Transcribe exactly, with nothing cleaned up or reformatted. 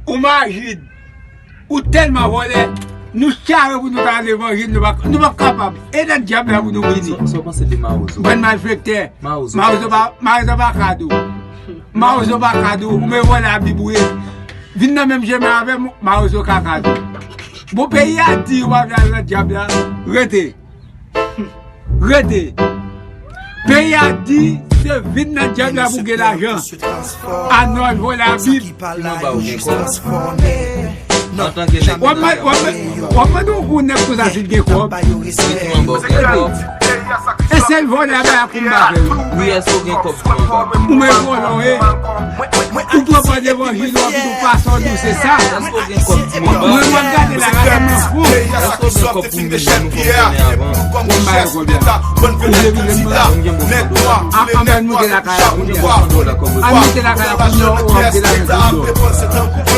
Ou majid. Ou tèlman vòlè. Nou chare pou nou ta nan levanjil, nou pa, nou pa kapab. E nan dyab la pou nou vini. Sa w panse de Mawozo? Bann malfektè. Mawozo pa, Mawozo pa kad ou. Mawozo pa kad ou. Ou men vòlè a bib ou ye. Vin nan menm chemen avè m, Mawozo ka kad ou. Bon, peyi a di ou pa vle al nan dyab la. Rete. Rete. Peyi a di se vin nan dyab la pou gen lajan. Anòl vòlè a bib. Sinon ba ou gen kòb. Antanke nèg. W ap mande yon nèg konsa si l gen kòb. Rete. E sèl vòlè a bay a kounba fè wi. Wi, èske w gen kòb pou mwen ba? Ou men vòlè w ye. Ou pran pa levanjil ou anvi tou pa sòt ou se sa. Èske w gen kòb pou mwen ba? Mwen m ap gade la rase nan fon. Èske w gen kòb pou m vin ban nou konn konnen avan? Ou m ba yo konbyen? Ou vle vin ban m? Ann, ann, ann moute lakay la kounye a. Ann moute lakay la kounye a, ou ap gen lajan de dò.